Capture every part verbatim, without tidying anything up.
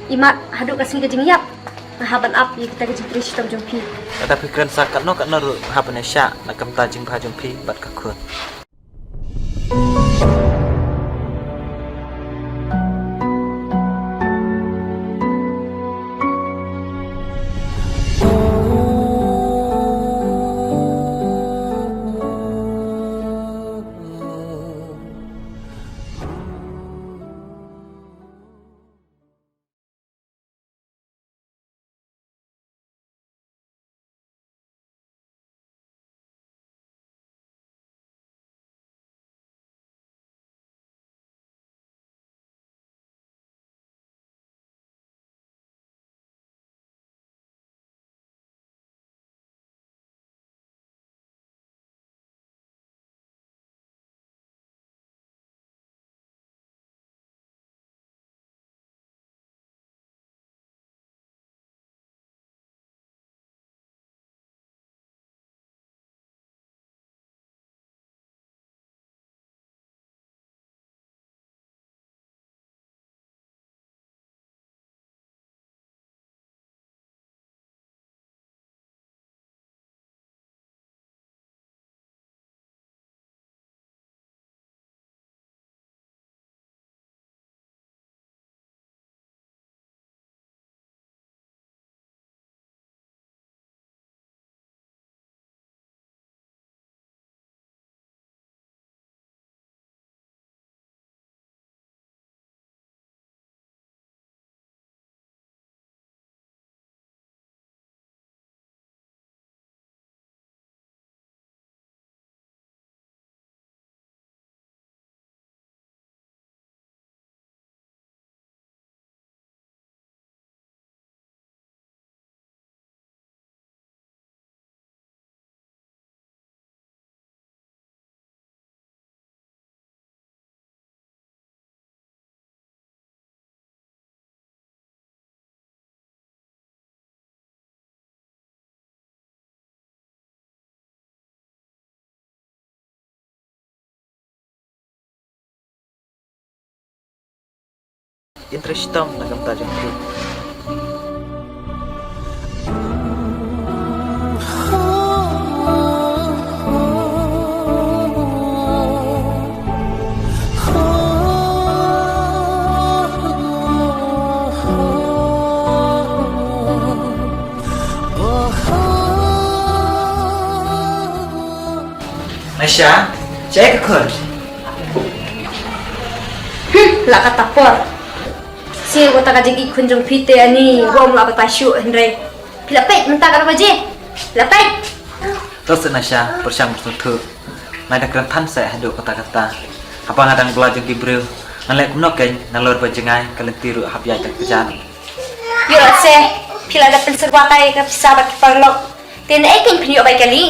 Imat haduh ka sngi ka jingïap nga hap ban ap ïa kita ka jingtrei shitom jong phi. Lada phi kren sa katno katno ruh hap ban ïa shah na ka bynta jingbha jong phi bad ka khun. Ïa trei shitom na ka bynta jong phi. Aisha, shaei ka khun? Hmm, la kata por. Shisha kata ka jingïeit khun jong phi te ani, bym lah batai shuh hynrei. Phi la peit mynta katno baje? Phi la peit? To seh Aisha, pyrshang bad sngewthuh. Nai da kren than seh haduh katta katta. Haba nga dang bylla jong ki briew, ngan leh kumno kein, nalor ba jngai ka lynti ruh hap ïaid da kjat. Ïoh lehse phi la da pynsyrwa kai ka pisa bad ki paralok. Te naei kein phin ïoh bai kali?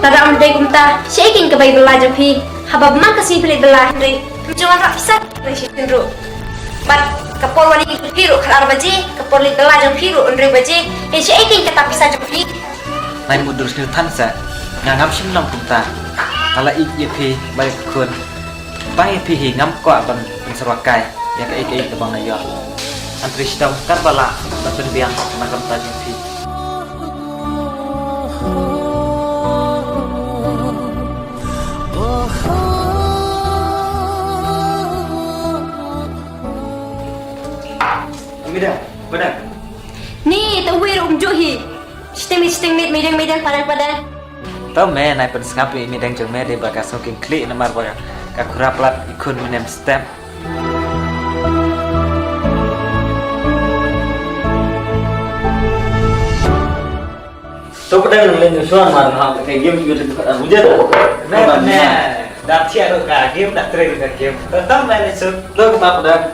Lada ym dei kumta, shaei kein ka bai bylla jong phi? Haba man ka sngi phi leit bylla hynrei phim ju wanrah pisa. Nang shisien ruh. Bad ka por wan ïing phi ruh khatar baje, ka por leit bylla jong phi ruh hynriew baje. Hynrei shaei kein kata pisa jong phi? Nai mutdur sniew than seh. Nga ngam shym long kumta. Nga la ïeit ïa phi bad ïa ka khun. Tang ïa phi hi ngam kwah ban pynsyrwa kai ïa kaei kaei kaba nga ïoh. Ngan trei shitom katba lah ban pynbiang na ka bynta jong phi. Meidang, meidang. Ni, to wei ruh um ju hi. Shiteng miet, shiteng miet, meidang, meidang, padang, padang. To me, nai pynsngap ïa i meidang jong me dei ba ka sngewkhih khlieh namar ba ka khura palat i khun mynne mynstep. To padang nang leit shuwa mar ha ka game ki bujat. Me, me. Da thiah ruh ka game, da trei ruh ka game. To, to me leit shuwa. To ka padang.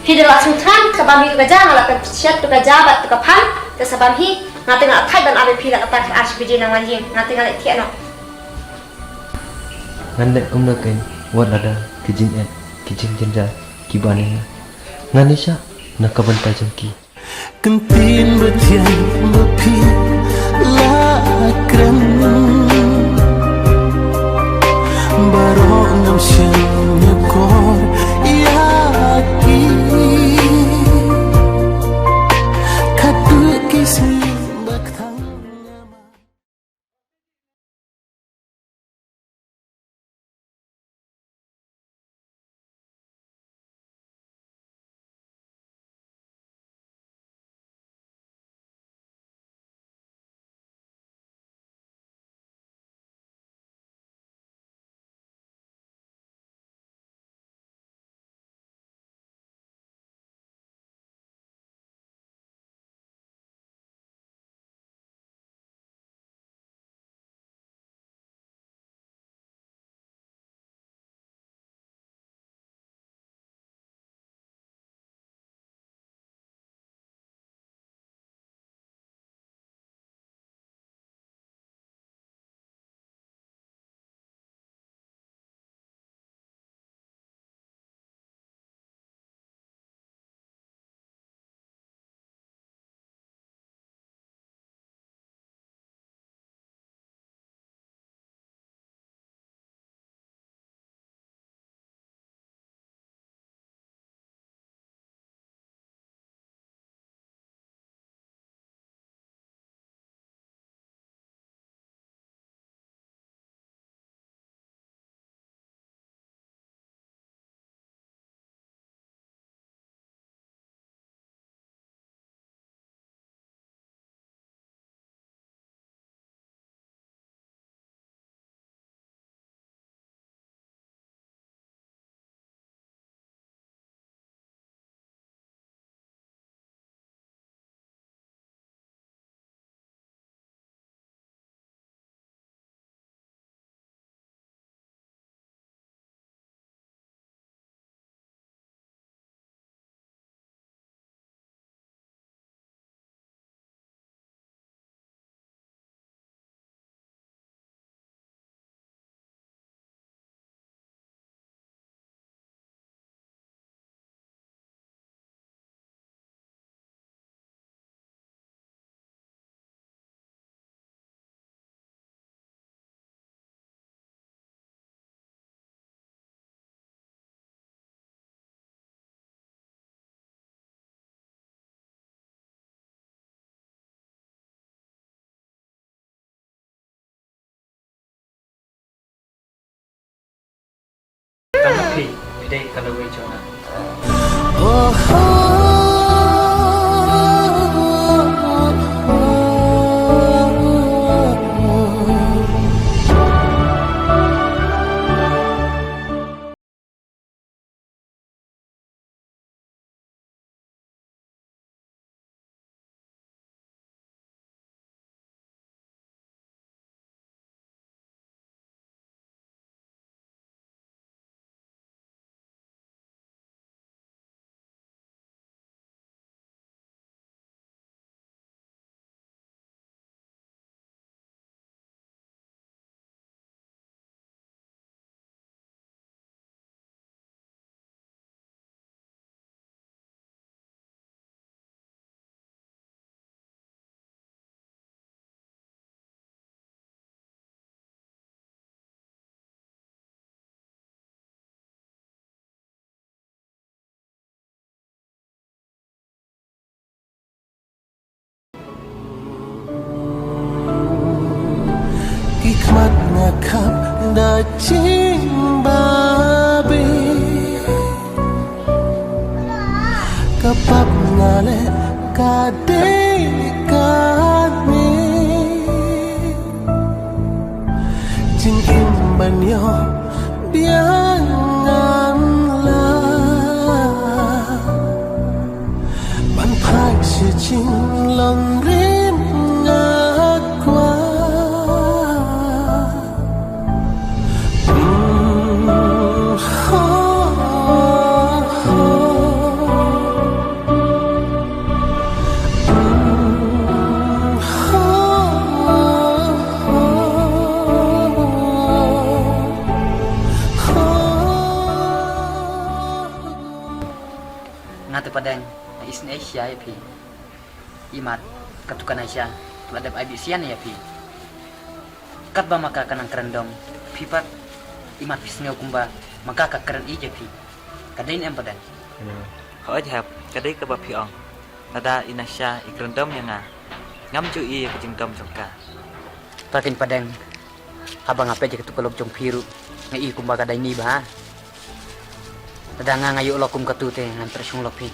Phi da la sngewthuh, sa bam hi tu ka ja, nga la pynshitom tu ka ja bad tu ka pham, te sa bam hi, nga te nga la thait ban ap ïa phi la katta ar shi baje nang wan ïing, nga te nga la thiah noh. Ngan leh kumno kein, wat lada ki jingeh, ki jingjynjar kiba ne nga. Ngan ïa shah na ka bynta jong ki. Kyntien ba thiang ba phi la kren. Baroh ngam shym ïa ko Ka na phi, dei ka lawei jong nga. Ki khmat nga khap da jingbabe. Ka pap nga leh ka dei kane. Jingim ban ïoh biang ngan lah. Ban phai sha jinglong rim nga kwah. Mm, ho, ho. Mm, ho, ho, ho. Nga te Padeng, nga isynei shisha ïa phi. Imat katu ka Naisha ka la dep ai bisian ïa phi. Katba ma ka ka nang kren dom, phi pat imat phi sngew kumba ma ka ka kren ïeit ïa phi. Ka dei ne em Padeng? Hooid hep, ka dei kaba phi ong. Lada i Naisha i kren dom ïa nga, ngam ju ïohi ïa ka jingdom jong ka. Ta keiñ Padeng, haba nga peit ïa katu ka lok jong phi ruh, nga i kumba ka dei ni bha. Lada nga nga ïoh lok kum katu te ngan treh shong lok phi.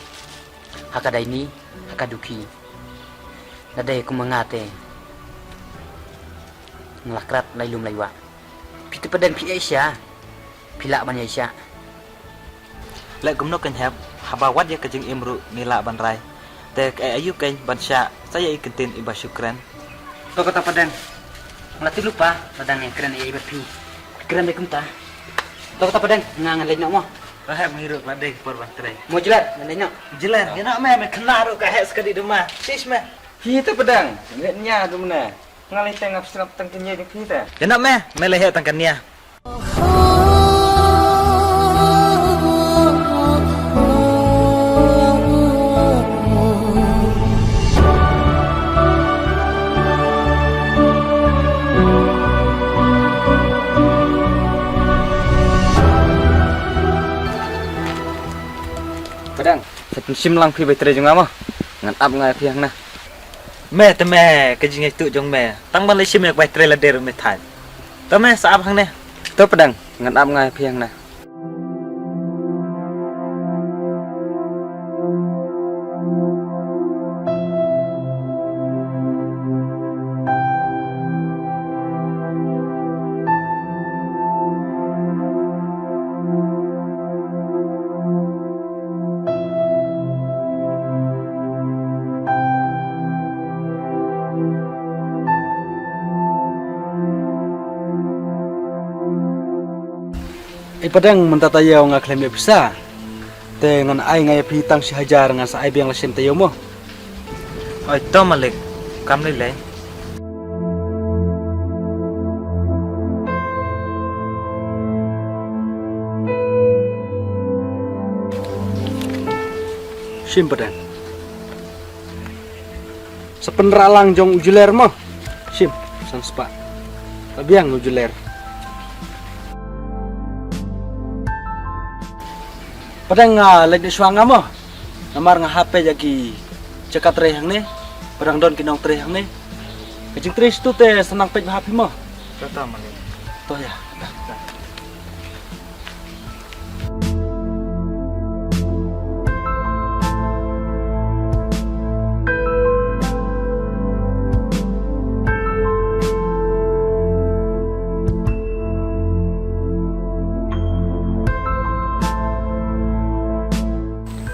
Ha ka dei ni, ha ka dukhi. Lada kum ma nga te nga la krat lai lum lai wah. Phi te Padeng phi ïeit shisha. Phi lah ban ïeit shisha. Leh kumno keiñ hep, haba wat ïa ka jingim ruh ngi lah ban rai. Te kaei aïu keiñ ban shah sa ïa i kyntien iba shu kren. To kata Padeng. Nga la tip lypa lada ngi kren ïa i bad phi. Kren dei kumta. To kata Padeng, nga ngan leit noh mo. Ka heh, ma hi ruh ka la dei ka por ban trei. Mo Jler, ngan leit noh. Jler, ïa noh me, me khynnah ruh ka heh sa ka dih duma. Shish me. Hi te Padeng, leit nia dum ne. Nga leit te nga pynslap tang kane jong phi te. Ïa noh me, me leit heh tang kane. Padeng, sa pynshim lang phi bai trei jong nga mo. Ngan ap nga ïa phi hangne. Me te me, ka jingïathuh jong me. Tang ban leit shim ïa ka bai trei lade ruh me thait. To me, sa ap hangne. To Padeng, ngan ap nga ïa phi hangne. Ei Padeng, mynta taïew nga khlem ïoh pisa. Te ngan ai nga ïa phi tang shi hajar, ngan sa ai biang la sien taïew mo. Oi to malik, kam lei lei. Shim Padeng. Sa pynrah lang jong u Jler mo. Shim, san spah. Ka biang u Jler. Padeng nga leit noh shuwa nga mo. Namar nga hap peit ïa ki jaka trei hangne. Ba dang don ki nongtrei hangne. Ka jingtrei shatu te sa nang peit bha phi mo. To to malik. To ïa. To.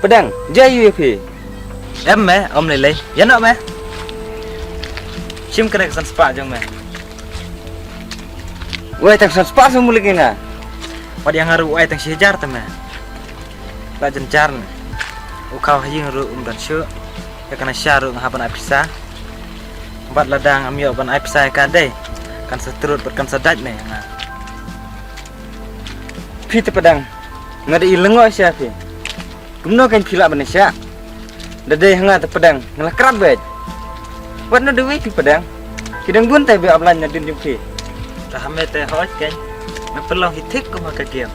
Pdeng, jia ïa phi. Em me, ym lei lei. Ïa noh me. Shim kane ka san spah jong me. Wei, tang san spah sa malik ïa nga. Wat ïa nga ruh u ai tang shi hajar te me. La jynjar ne. U khaw ha ïing ruh um don shuh. Ïa ka Nasha ruh nga hap ban ai pisa. Bad lada ngam ïoh ban ai pisa ïa ka dei, kan sa trud bad kan sa dait ne ïa nga. Phi te Pdeng, nga dei i lyngngoh sha phi. Kumno kan phi lah ban ïa sha? Da dei ha nga te Pdeng, nga la krap beit. Wat na dei wei phi Pdeng. Ki dang bun te ba ap lain na dien jong phi. Te ha me te hooid kan. Me pynlong hi thik kum ha ka game.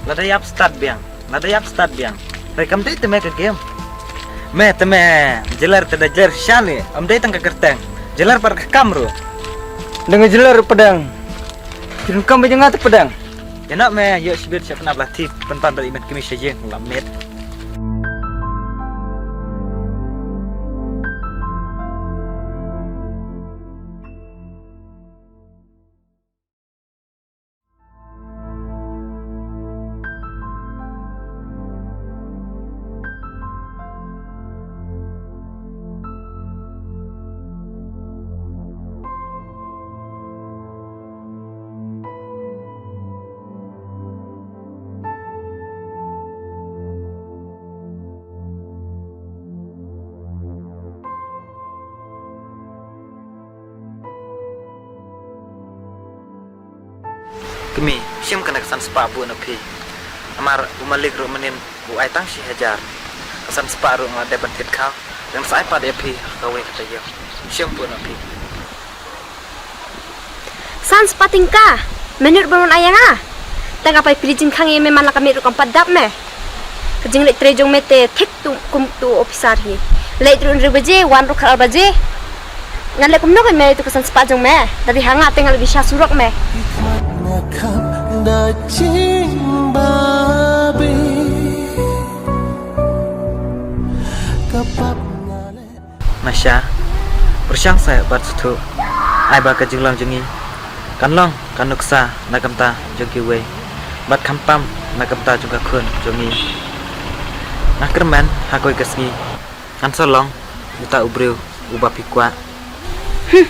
Lada ïap start biang. Lada ïap start biang. Hynrei kam dei te me ka game. Me te me jylliew te da jylliew shisha ne. Ym dei tang ka kyrteng. Jylliew pat ka kam ruh. Dang jylliew ruh Pdeng. Ki donkam ba jong nga te Pdeng. Ïa noh me ïoh shibit sha pynap la tip pynban bad i met kmie sha ïing la met. Kmie, shim kane ka san spah buh na phi. Namar u malik ruh mynnin u ai tang shi hajar. Ka san spah ruh nga dei ban thied khaw. Dang sa ai pat ïa phi ha kawei ka taïew. Shim buh na phi. San spah tyngka. Mynnin ruh ban wan ai ïa nga. Tang ka pai pli jingkhang ïa me man la ka miet ruh kam pat dap me. Ka jingleit trei jong me te thik tu kum tu officer hi. Leit ruh hynriew baje, wan ruh khatar baje. Ngan leh kumno ïa me tu ka san spah jong me. Lada dei ha nga te nga la dei sha surok me. Nasha, pyrshang sa bad sngewthuh. Ai ba ka jinglong jong ngi kan long ka nuksa na ka bynta jong kiwei bad khamtam na ka bynta jong ka khun jong ngi. Nga kyrmen ha kawei ka sngi ngan sa long uta u briew uba phi kwah. Hmm.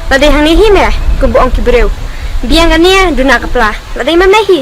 Lada dei hangne hi me, kumba ong ki briew, biang kane duna ka pla. Lada dei me, me hi.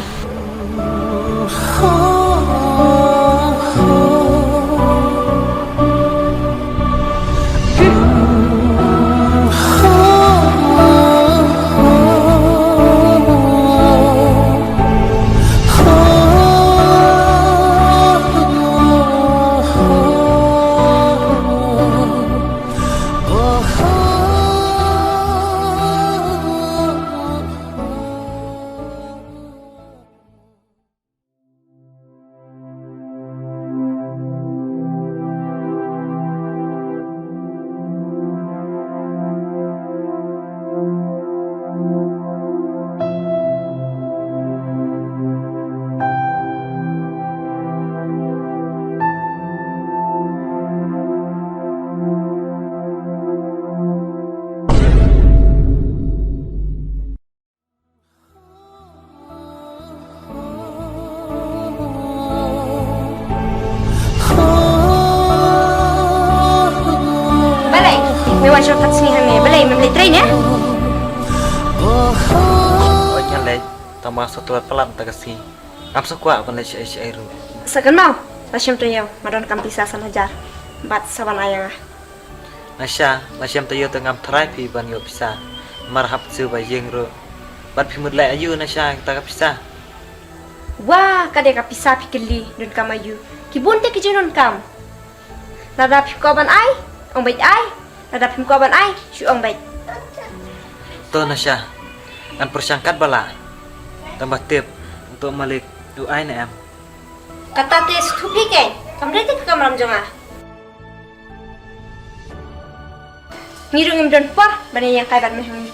Balei? Me wan shortcut sngi hangne. Balei mem leit trei ne? Oi, ngan leit. Tang ba nga sngewthuh palat mynta ka sngi. Ngam sa kwah ban leit shaei shaei ruh. Sa kynmaw, la shem taïew nga donkam pisa san hajar. Bad sa ban ai ïa nga. Nasha, la shem taïew te ngam tharai phi ban ïoh pisa. Namar hap siew ba ïeng ruh. Bad phi mut leh aïu Nasha ïa kata ka pisa? Wah, ka dei ka pisa phi kylli donkam aïu? Ki bun te ki jingdonkam. Lada phim kwah ban ai, ong beit ai. Lada phim kwah ban ai, shu ong beit. To Nasha, ngan pyrshang katba lah. Tang ba tip, uto u malik u ai ne em. Kata te sngewthuh phi keiñ, kam dei te ka kamram jong nga. Ngi ruh ngim don por ban ïeng kai bad me hangne.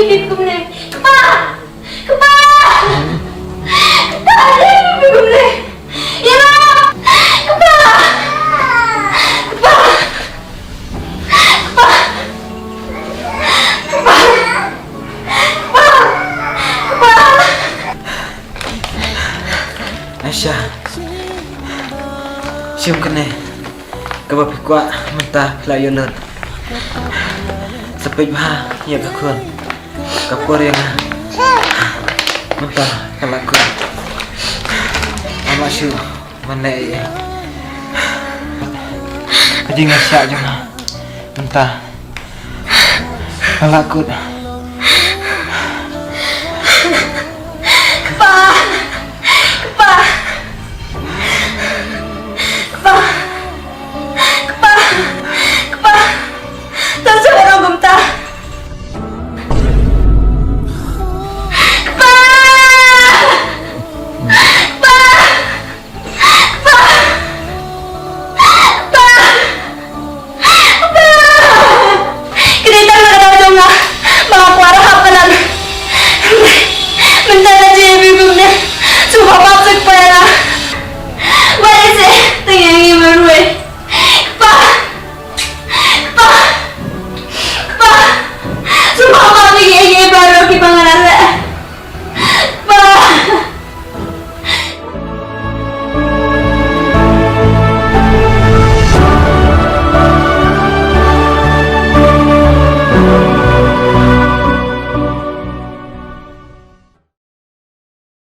Kumne. Kpa! Kpa! Kpa, leh kumne. Ïa, kpa! Kpa! Kpa! Kpa! Kpa! Aisha, shim kane kaba phi kwah mynta phi la ïoh lut. Sa peit bha ïa ka khun. Ka por ïa nga mynta ka la kut. Ama shu man leh ei ei. Ka jingïasyah jong nga mynta ka la kut.